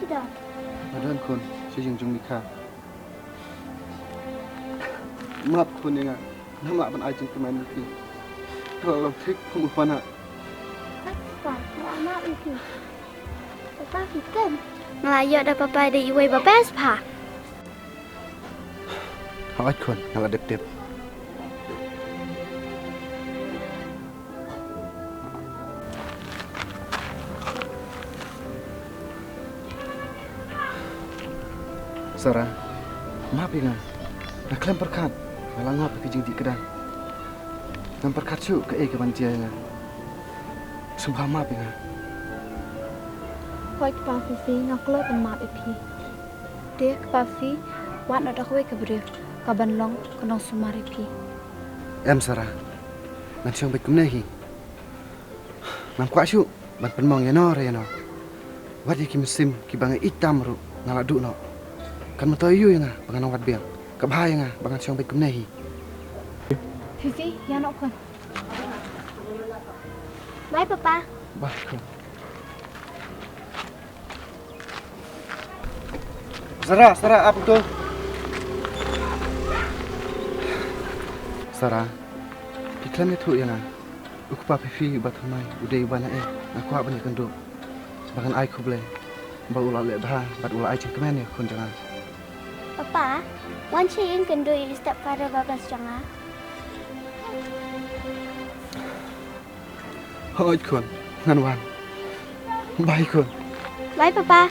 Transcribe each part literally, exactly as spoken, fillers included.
Nga don khun, sha ïing jong mi kha. Map khun ïa nga, ngam lah ban ai jingkmen ïa phi. Nga la long thik kum u panak. Papa, nga la map ïa phi. Papa, phi kem. Nga la ïoh da papa dei iwei ba best bha. Hooid khun, nga la dep tip. Sara, map ïa nga. Nga khlem pyrkhat, nga la ngop ïa ka jingdih kdang. Ngam pyrkhat shuh kaei kaban jia ïa nga. Sngewbha map ïa nga. Hooid kpa Fifi, nga kloi ban map ïa phi. Te kpa Fifi, wat noh da kawei ka briew kaban long ka nongsumar ïa phi. Em Sara, ngan shong beit kumne hi. Ngam kwah shuh ban pynmong ïano re ïano. Wat ïa ki mynsiem kiba nga ïeit tam ruh nga la duh noh. Kan myntoi ïa u ïa nga ba ngan nang wad biang. Ka bha ïa nga ba ngan shong beit kumne hi. Fifi, ïa noh khun. Bye papa. Bye khun. Sara, Sara, ap to. Sara, phi khlem ïathuh ïa nga. U kpa Fifi uba thymmai u dei uba naei, nga kwah ban ïakynduh. Ba ngan ai khublei ba u la leh bha bad u la ai jingkmen ïa ka khun jong nga. Papa, wan sha ïing kynduh ïa i stepfather ba best jong nga. Hooid khun, ngan wan. Bye khun. Bye papa.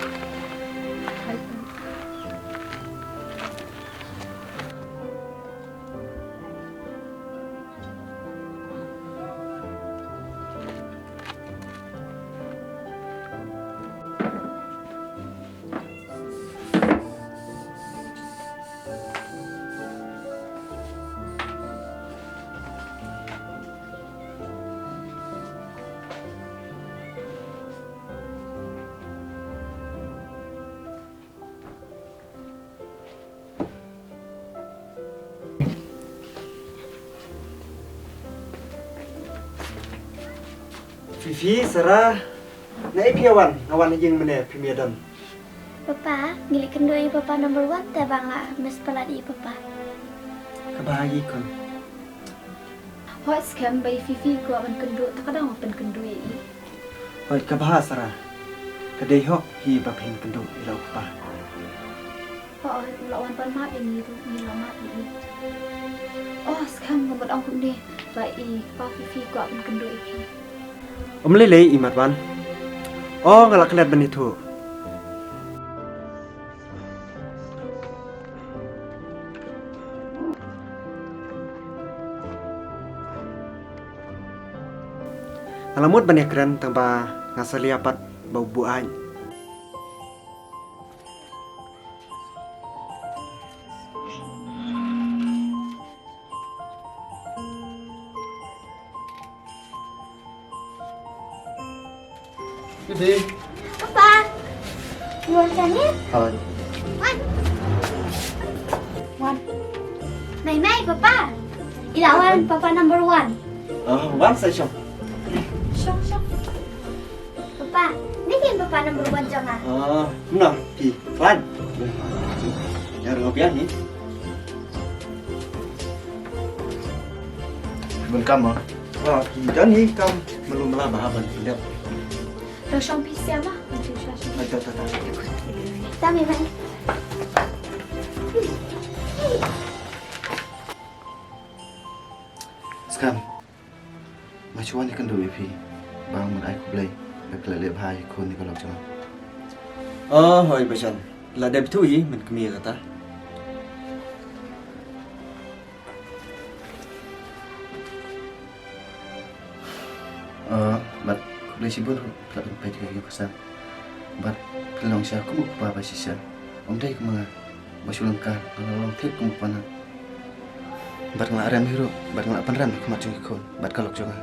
Fifi, Sara, naei phi ïa wan, nga wan ha ïing mynne phim ïa don. Papa, ngi leit kynduh ïa i papa number one te ba nga miss palat ïa i papa. Kaba ïa i khun. Hooid skhem ba i Fifi i kwah ban kynduh te ka dang ban pynkynduh ïa i. Hooid kaba ha Sara. Ka dei hok hi ba phin kynduh ïa la u kpa. Hooid u la wan ban map ïa ngi ruh ngi la map ïa i. Oh skhem nga mut ong kumne ba i kpa Fifi i kwah ban kynduh ïa phi. Ym lei lei i mat wan. Oh nga la klet ban ïathuh. Nga la mut ban ïakren tang ba nga salia pat ba u buaid. Bibi. Papa. Luar sana. Hooid. Wan. Wan. Mai mai papa. I la wan papa number one. Oh, wan sa shong. Shong shong. Papa, ni kin papa number one jong nga. Ah, na, phi khlaiñ. Ïa rngop ïa ni. Bun kam ma. Ah, phi don hi kam malu mala ba ban phi dep. Dang shong phi sia ma. Ai ta ta ta. Ta mi mai. Skhem. Nga shu wan ïakynduh ïa phi ba nga mut ai khublei ba phi la leh bha ïa i khun ïa ka lok jong nga. Oh hooid Bashan, la dep thuh hi, men kmie kata. Ah, bad khublei shibun ruh phi la pynpeit ïa ka ïing ka sem. Bad phi la long shisha kum u kpa ba shisha. Ym dei kum nga ba shu lyngkar, nga la long thik kum u kpa na. Bad nga la rem hi ruh, bad nga la pynrem ha khmat jong i khun bad ka lok jong nga.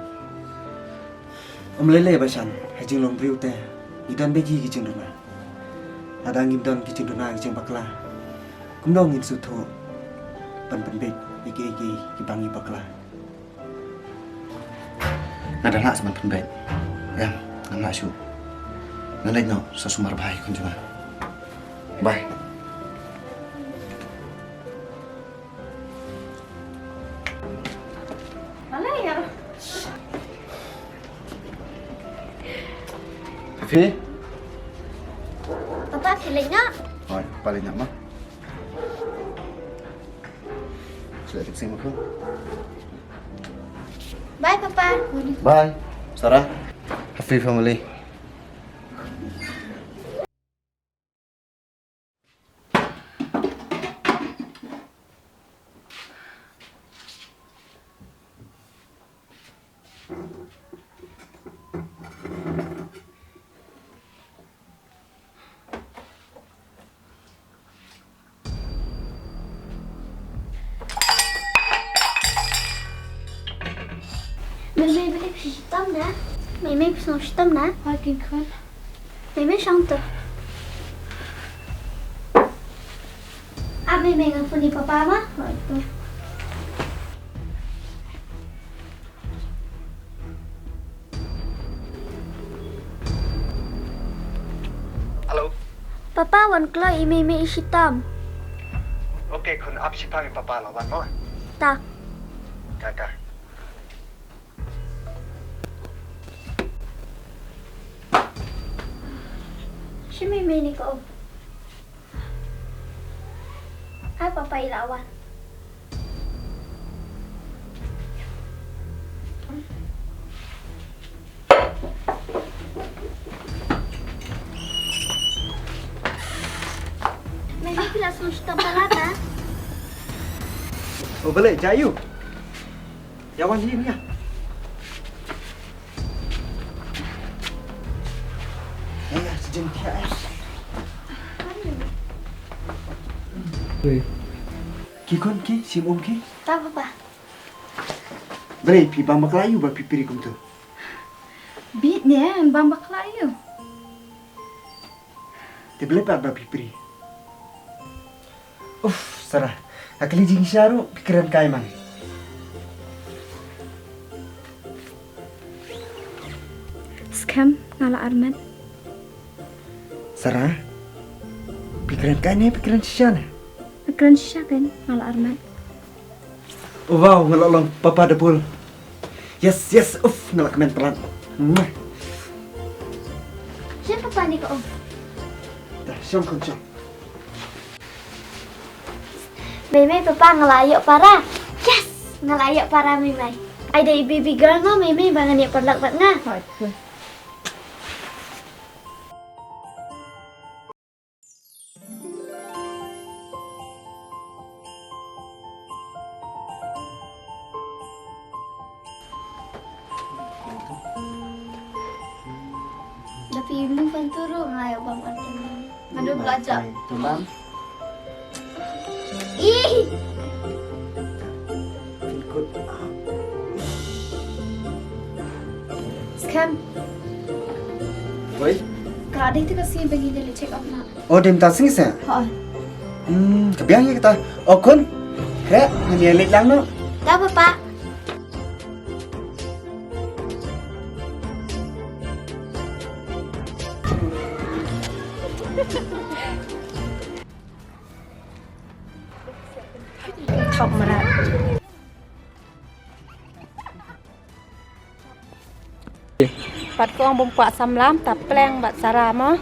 Ym lei lei Bashan, ha jinglong briew te ngi don beit ki jingduna. Lada ngim don ki jingduna ki jingbakla, kumno ngin sngewthuh ban pynbeit ïa kiei kiei kiba ngi bakla. Nga da lah sa ban pynbeit. Em, ngam lah shuh. Ngan leit noh sa sumar bha ïa i khun jong nga. Bye. Phi? Papa, phi leit noh? Hooid, papa leit noh ma. Shu leit taxi ma phi. Bye, Papa. Bye, Sarah. Happy family. Mei mei, balei phi shitom na? Mei mei, phi sngewshitom na? Hooid keiñ khun. Mei mei, shong to. Ah, mei mei, ngan phone ïa papa ma. Hooid to. Hello. Papa, wan kloi, i mei mei i shitom. Okay khun, ap shipang ïa papa, la wan mo. Ta. Ka ka. Shi mei mei ni ko. Ai papa, i la wan. Mei mei, phi la sngewshitom palat ah? O balei, jia ïa u. Ïa wan hi ïa. Ïa ïa, shu jin thiah eh. Ki khun ki, shim um ki. Ta papa. Balei phi bam bakla ïa u ba phi pri kumto? Bit ne, bam bakla ïa u. Te balei pat ba phi pri? Uff, Sarah, ha kali jingshisha ruh phi kren kai man. Skhem, nga la armet. Sarah, phi kren kai ne phi kren shisha ne? Phi kren shisha kan, nga la armet. Wow, nga la long papa da bul. Yes, yes, uff, nga la kmen palat. Mwah. Sha papa ni ko. Dah, shong khun shong. Mei mei, papa, nga la ïoh para. Yes, nga la ïoh para mei mei. Ai dei baby girl mo mei mei, ba ngan ïoh paralok bad nga. Hooid. Da phi move on to ruh nga ïa bam artylli. Nga dei bla jah. Ih. Feel good. Skhem. Oi. Ka dei te ka sngi ba ngi dei leit check up na. O, dei mynta sngi se? Hooid. Hmm, ka biang ïa kata. O khun. Khreh, ngan ïa leit lang noh. Ta papa. Thok mrad. Pat kong bym kwah samla, ta pleng bad Sara mo.